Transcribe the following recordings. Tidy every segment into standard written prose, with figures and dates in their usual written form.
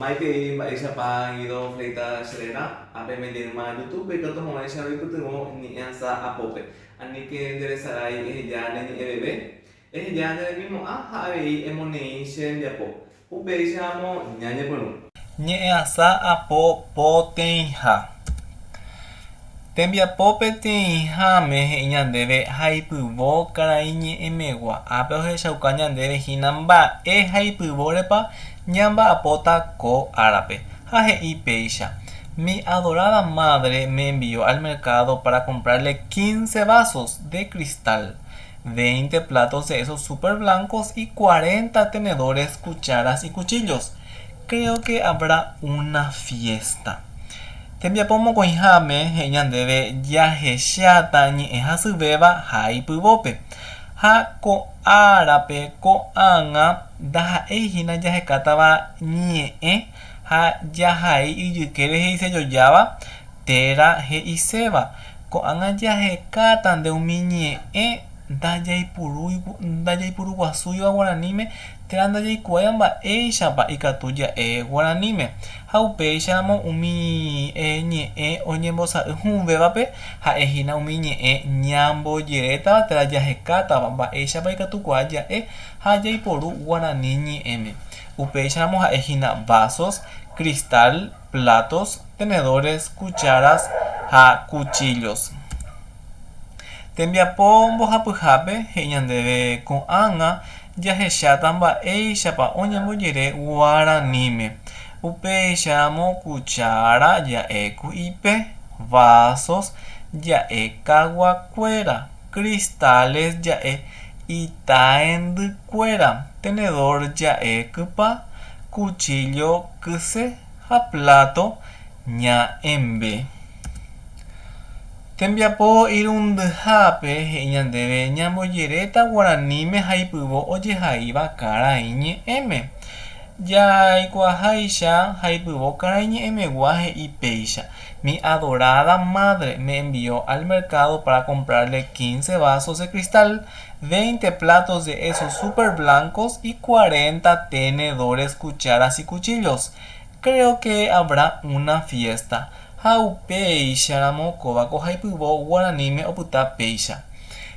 Maitei mba'éichapa Guido Fleitas che réra, ha peime jeýma YouTube-pe ikatu hag̃uáicha roipytyvõ ñe'ẽasa apópe. Aníke nderesarái eheja ne ñe'ẽveve, eheja ne remimo'ã ha avei emoneĩ che rembiapo. Upéicharamo ñañepyrũ. Ñe'ẽasa apo poteĩha. Tembiapo peteĩháme he'i ñandéve haipyvo karaiñe'ẽmegua. Ápe ohechauka ñandéve hína mba'e haipyvórepa ñamba'apóta ko árape. Ha he'i péicha, Mi adorada madre me envió al mercado para comprarle quince vasos de cristal, veinte platos de esos super blancos y cuarenta tenedores, cucharas y cuchillos. Creo que habrá una fiesta. Tembiapo mokõiháme he'i ñandéve jahecháta ñe'ẽ hasyvéva ha ipyvópe. Ha ko árape ko'ág̃a ndaha'éi hína jahekátava ñe'ẽ ha jahai ijykére he'isejojáva térã he'iséva. Ko'ág̃a jahekátante umi ñe'ẽ ndajaipuruguasúiva guaraníme térã ndajaikuaáiva mba'éichapa ikatu ja'e guaraníme. Ha upéicharamo umi ñe'ẽ oñembosa'y hũvévape ha'e hína umi ñe'ẽ ñambojerétava térã jahekátava mba'éichapa ikatukuaa ja'e ha jaiporu guarani ñe'ẽme. Upéicharamo ha'e hína vasos, cristal, platos, tenedores, cucharas ha cuchillos. Tembiapo mbohapyhápe he'i ñandéve ko'ág̃a jahecháta mba'éichapa oñembojere guaraníme. Upéicharamo cuchara ja'e ku'ipe, vasos ja'e kaguakuéra, cristales ja'e itaendykuéra, tenedor ja'e kypa, cuchillo kyse ha plato ña'ẽmbe. Tembiapo irundyhápe he'i ñandéve ñambojeréta guaraníme ha ipyvo ojehaíva karaiñe'ẽme. Jaikuaaháicha haipyvo karaiñe'ẽmegua he'i péicha, Mi adorada madre me envió al mercado para comprarle quince vasos de cristal, veinte platos de esos super blancos y cuarenta tenedores, cucharas y cuchillos. Creo que habrá una fiesta. Ha upéicharamo kóva ko haipyvo guaraníme opyta péicha.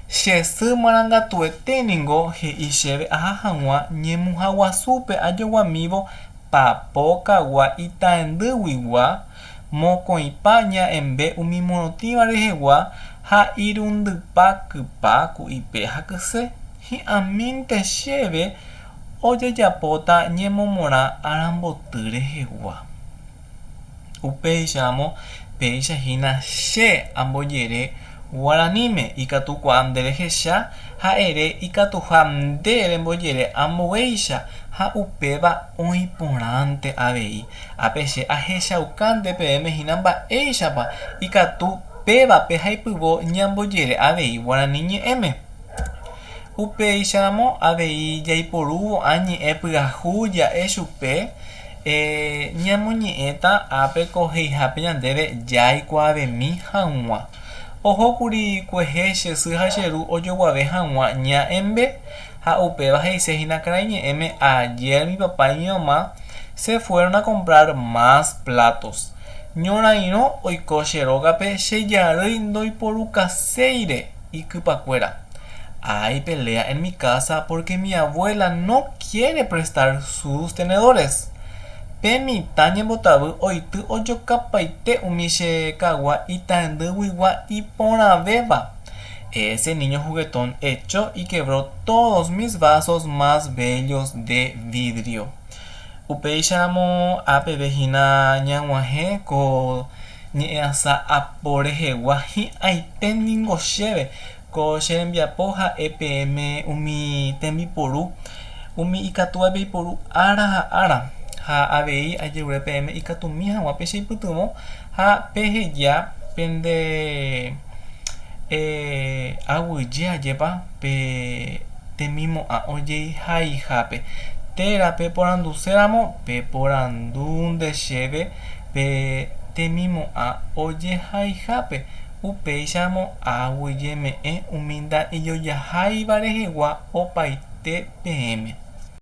Che sy marangatuete ningo he'i chéve aha hag̃ua ñemuha guasúpe ajoguamívo papo kagua itaendýguigua, mokõipa ña'ẽmbe umi morotĩva rehegua ha irundypa kypa ku'ipe ha kyse, hi'ãmínte chéve ojejapóta ñemomorã aramboty rehegua. Upéicharamo péicha hína che ambojere guaraníme, ikatukuaa nde rehecha ha ere ikatuha nde rembojere ambuéicha ha upéva oĩ porãnte avei. Ápe che ahechauka nde peẽme hína mba'éichapa ikatu pévape haipyvo ñambojere avei guarani ñe'ẽme. Upéicharamo avei jaiporúvo ã ñe'ẽ pyahu ja'e chupe ñamoñe'ẽta ápe ko he'ihápe ñandéve jaikuaavemi hag̃ua. Ohókuri kuehe che sy ha che ru ojoguave hag̃ua ña'ẽmbe ha upéva he'ise hína karaiñe'ẽme ayer mi papá y mi mamá se fueron a comprar más platos. Ñorairõ oiko che rógape che jarýi ndoiporukaséire ikypakuéra. Hay pelea en mi casa porque mi abuela no quiere prestar sus tenedores. Pe mitã ñembotavy oity ojokapaite umi che kagua itaendýguigua iporãvéva. Ese niño juguetón echó y quebró todos mis vasos más bellos de vidrio. Upéicharamo ápeve hína ñag̃uahẽ ko ñe'ẽasa apo rehegua hi'ãite ningo chéve ko che rembiapo ha'e peẽme umi tembiporu umi ikatúva peiporu ára ha ára ha avei ajerure peẽme ikatumi hag̃ua pecheipytyvõ ha peheja pende aguyje ajépa pe temimo'ã ojeihaihápe térã peporanduséramo peporandúnte chéve pe temimo'ã ojehaihápe upéicharamo aguyjeme'ẽ umi nda'ijojaháiva rehegua opaite peẽme.